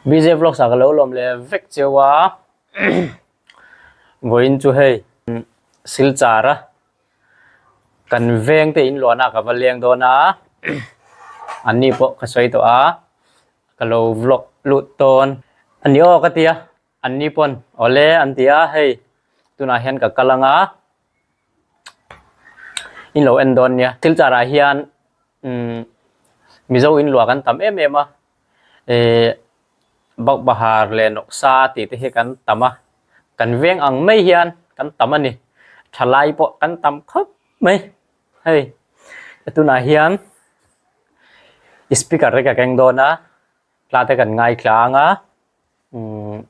BJ Vlogs ah ka lo lawm leh vek cheu a vawiin chu hei Silchar a kan veng te inluahna ah ka va leng dawn a anni pawh ka sawi tawh a ka lo vlog lut dawn a ni aw ka ti a anni pawn awle an ti a hei tunah hian ka kal ang a in lo en dawn nia Silchar ah hian umm Mizo inluah kan tam em em a Ehh Bakbahar leh Nawksa tih te hi kan tam a, kan veng ang mai hian kan tam a ni. Thalai pawh kan tam khawp mai hei tunah hian speaker te ka keng dawn a, hla te kan ngaithla ang a umm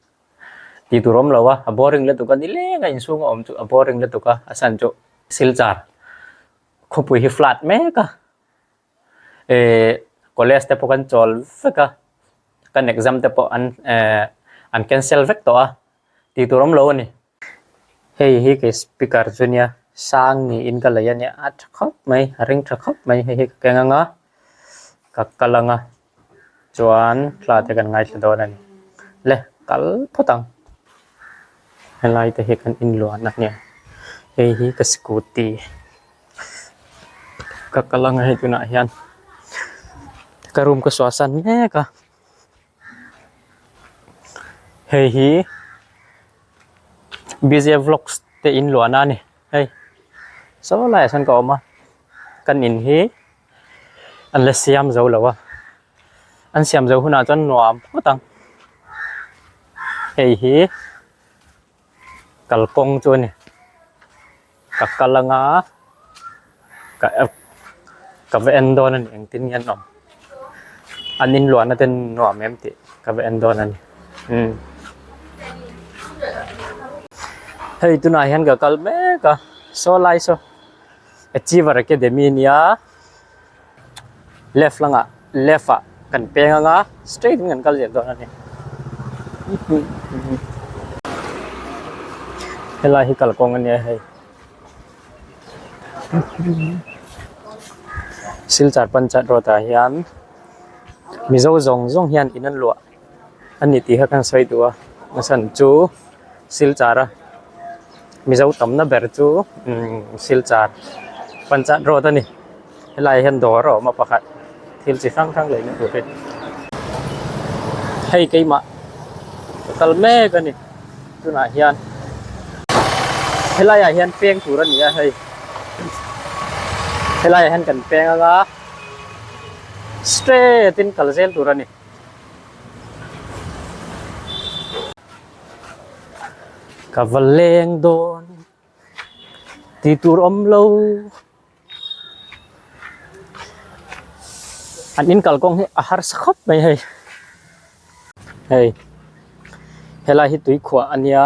tih tur awm lo a, a boring lutuk a nileng a inchhung a awm chu a boring lutuk a, a chhan chu Silchar khawpui hi flat mek a. Ehh college te pawh kan chawl vek a kan exam te pawh an ehh an cancel vek tawh a tih tur awm lo a ni. Hei hi kei speaker chu nia sang niin ka lei a nia a tha khawp mai a ring tha khawp mai hei hi ka keng ang a ka kal ang a chuan thla te kan ngaithla dawn a ni le kal phawt ang helai te hi kan inluahna a nia hei hi ka scooty. Ka kal ang a hei tunah hian ka room ka suah san mek a hei hi BJ vlogs te in luahna a ni hei saw laiah sawn ka awm a kan in hi an la siam zo lo a an siam zo hunah chuan nuam phawt ang hei hi kalkawng chu a ni. Ka kal anga ka ka va en dawn a ni engtin nge an awm an inluahna te nuam em tih ka va en dawn a ni umm hei tunah hian ka kal mek a saw lai saw achiever academy ania left langah left ah kan peng anga straight in kan kal zel dawn a ni helai hi kalkawng a nia hei Silchar Panchayat road ah hian Mizo zawng zawng hian in an luah a ni tih kha kan sawi duh a a chhan chu Silchar a Mizo tamna ber chu umm Silchar Panchayat road a ni. Helaiah hian dawr a awm a pakhat thil chi hrang hrang leina tur hi hei keimah ka kal mek a ni tunah hian helaiah hian peng tur a ni a hei helaiah hian kan peng anga straight in kal zel tur a ni. Ka va leng dawn tih tur awm lo. An in kalkawng hi a harsa khawp mai hei hei helai hi tuikhuah a nia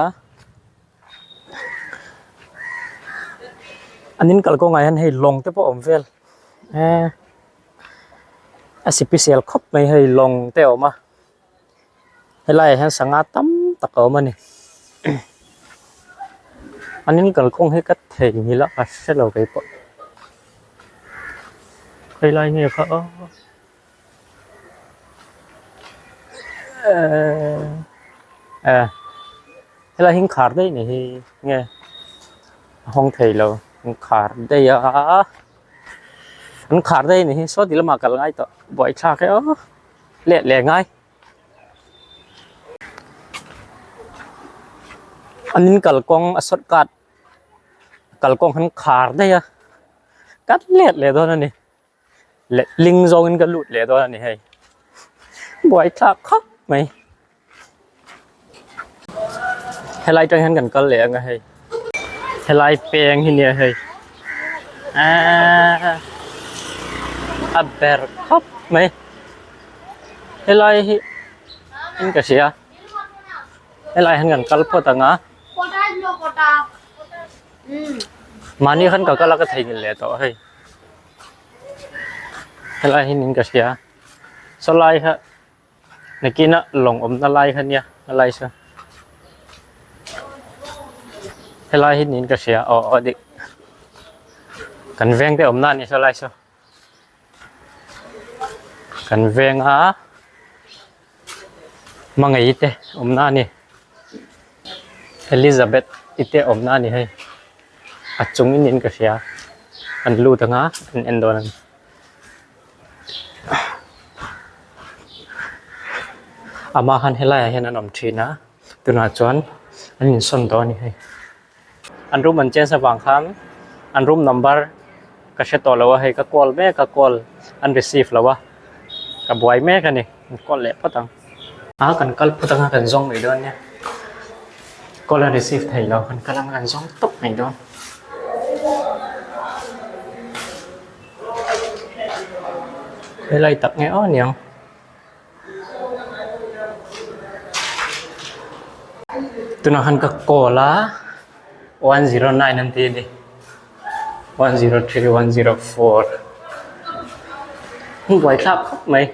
an in kalkawngah hian hei lawng te pawh a awm vel eee a sipisial khawp mai hei lawng te a awm a. Helaiah hian sangha tam tak a awm a ni an in kalkawng hi ka theihnghilh a ka hre lo kei pawh helai nge kha aw ehh eh helai hi an khar daih ni hi nge a hawng thei lo an khar daih a an khar daih ni hi saw ti lamah kal ngai tawh buaithlak e aw. Leh leh ngai. An in kalkawng a shortcut kalkawng han khar daih a kat let leh dawn a ni leh ling zawngin ka lut leh dawn a ni hei buaithlak khawp mai. Helai tang hian kan kal leh ang a hei helai peng hi nia hei eee a ber khawp mai helai hi in ka hria helai hian kan kal phawt ang a mahni khan ka kal a ka theihnghilh leh tawh hei helai hi niin ka hria sawlai kha. Nakin a lawng awmna lai kha nia a lai saw helai hi niin ka hria aw aw dik kan veng te awmna a ni saw lai saw kan veng a. Hmangaih te awmna a ni. Elizabeth i te awmna a ni hei. A chung in in ka hria. An lut anga an en dawn a ni. Amah khan helaiah hian an awm thin a, tunah chuan an insawn tawh a ni hei. An room an change avang khan an room number ka hre tawh lo a hei ka call mek a call an receive lo a ka buai mek a ni an call leh phawt ang. A kan kal phawt anga kan zawng mai dawn nia call an receive thei lo kan kal anga kan zawng tawp mai dawn. Helai tak nge aw niang. Tunah khan ka call a 109 an ti a ni 103 104 hmun buai thlak khawp mai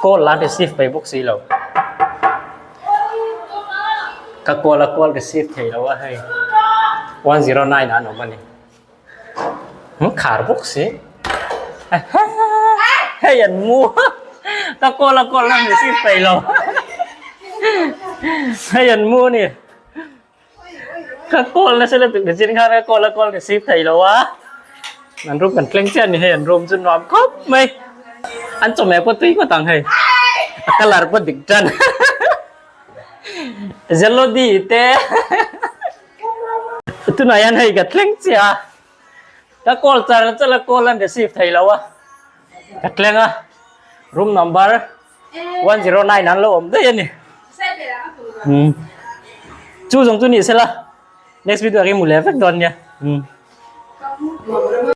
call an receive mai bawk si lo ka call a call receive thei lo a hei 109 an awm a ni. Khar bawk si hei an mu ka call a call an receive thei lo hei an mu a ni ka call nasa lutuk nichin khan ka call a call receive thei lo a an room kan thleng chiah a ni hei an room chu nuam khawp mai an chawhmeh pawh tui ngawt ang hei a colour pawh dik tan Zelody te. Tunah hian hei ka thleng chiah a, ka call char char a call an receive thei lo a, ka thleng a room number 109 an lo awm daih a ni. Umm chu zawng chu ni sela next video ah ka i hmu leh vek dawn nia. Umm.